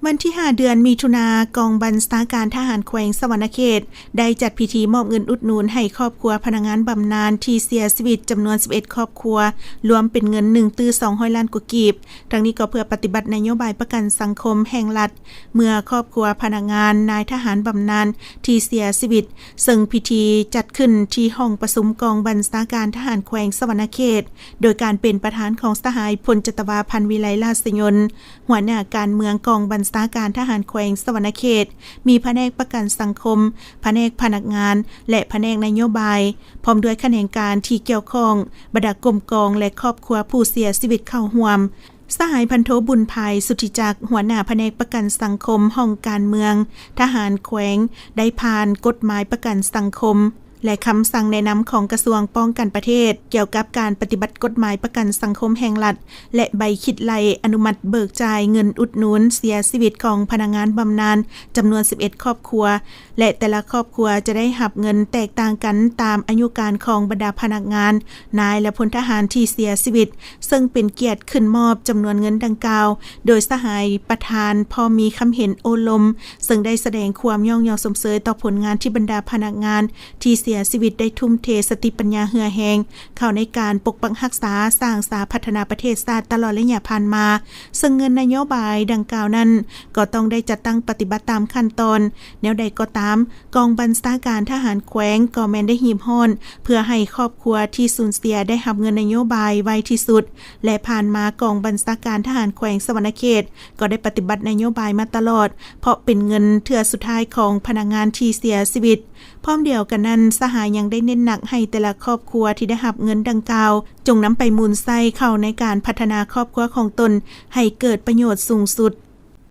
ວັນທີຫ້າ ເດືອນມິຖຸນາ, ກອງບັນຊາການທະຫານແຂວງສະຫວັນນະເຂດ ໄດ້ຈັດພິທີມອບເງິນອຸດໜູນໃຫ້ຄອບຄົວພະນັກງານບຳນານທີ່ເສຍຊີວິດຈຳນວນສິບເອັດຄອບຄົວ, ລວມເປັນເງິນໜຶ່ງຕື້ສອງຮ້ອຍລ້ານກວ່າກີບ. ທັງນີ້ກໍເພື່ອປະຕິບັດນະໂຍບາຍປະກັນສັງຄົມແຫ່ງລັດ ເມື່ອຄອບຄົວພະນັກງານນາຍທະຫານບຳນານທີ່ເສຍຊີວິດ, ເຊິ່ງພິທີຈັດຂຶ້ນທີ່ຫ້ອງປະຊຸມກອງບັນຊາການທະຫານແຂວງສະຫວັນນະເຂດ ໂດຍການເປັນປະທານຂອງສະຫາຍ ພົນຈັດຕະວາ ພັນວິໄລ ລາຊະຍົນ ຫົວໜ້າການເມືອງກອງບັນຊາການທະຫານແຂວງສະຫວັນນະເຂດ, ມີພະແນກປະກັນສັງຄົມ, ພະແນກພະນັກງານ ແລະ ພະແນກນະໂຍບາຍ, ພ້ອມດ້ວຍຂະແໜງການທີ່ກ່ຽວຂ້ອງ, ບັນດາກົມກອງ ແລະ ຄອບຄົວຜູ້ເສຍຊີວິດເຂົ້າຮ່ວມ. ສະຫາຍ ພັນໂທ ບຸນພາຍ ສຸດທິຈັກ ຫົວໜ້າພະແນກປະກັນສັງຄົມ ຫ້ອງການເມືອງ, ທະຫານແຂວງ ໄດ້ຜ່ານກົດໝາຍປະກັນສັງຄົມ ແລະ ຄຳສັ່ງແນະນຳຂອງກະຊວງປ້ອງກັນປະເທດ ກ່ຽວກັບການປະຕິບັດກົດໝາຍປະກັນສັງຄົມແຫ່ງລັດ ແລະ ໃບຄິດໄລ່ອະນຸມັດເບີກຈ່າຍເງິນອຸດໜູນເສຍຊີວິດຂອງພະນັກງານບຳນານຈຳນວນສິບເອັດຄອບຄົວ ແລະ ແຕ່ລະຄອບຄົວຈະໄດ້ຮັບເງິນແຕກຕ່າງກັນຕາມອາຍຸການຂອງບັນດາພະນັກງານ, ນາຍ ແລະ ພົນທະຫານທີ່ເສຍຊີວິດ, ເຊິ່ງເປັນກຽດຂຶ້ນມອບຈຳນວນເງິນດັ່ງກ່າວ ໂດຍສະຫາຍປະທານພ້ອມມີຄຳເຫັນໂອ້ລົມ, ເຊິ່ງໄດ້ສະແດງຄວາມຍ້ອງຍໍຊົມເຊີຍຕໍ່ຜົນງານທີ່ບັນດາພະນັກງານທີ່ເສຍຊີວິດໄດ້ທຸ່ມເທສະຕິປັນຍາເຫື່ອແຮງເຂົ້າໃນການປົກປັກຮັກສາ, ສ້າງສາ, ພັດທະນາປະເທດຊາດຕະຫຼອດໄລຍະຜ່ານມາ, ເຊິ່ງເງິນນະໂຍບາຍດັ່ງກ່າວນັ້ນ ກໍຕ້ອງໄດ້ຈັດຕັ້ງປະຕິບັດຕາມຂັ້ນຕອນ. ແນວໃດກໍຕາມ, ກອງບັນຊາການທະຫານແຂວງກໍແມ່ນໄດ້ຮີບຮ້ອນ ເພື່ອໃຫ້ຄອບຄົວທີ່ສູນເສຍໄດ້ຮັບເງິນນະໂຍບາຍໄວທີ່ສຸດ ແລະ ຜ່ານມາກອງບັນຊາການທະຫານແຂວງສະຫວັນນະເຂດກໍໄດ້ປະຕິບັດນະໂຍບາຍມາຕະຫຼອດ ເພາະເປັນເງິນເທື່ອສຸດທ້າຍຂອງພະນັກງານທີ່ເສຍຊີວິດ. ພ້ອມດຽວກັນນັ້ນ, ສະຫາຍຍັງໄດ້ເນັ້ນໜັກໃຫ້ແຕ່ລະຄອບຄົວທີ່ໄດ້ຮັບເງິນດັ່ງກ່າວ ຈົ່ງນຳໄປໝູນໃສ່ເຂົ້າໃນການພັດທະນາຄອບຄົວຂອງຕົນໃຫ້ເກີດປະໂຫຍດສູງສຸດ.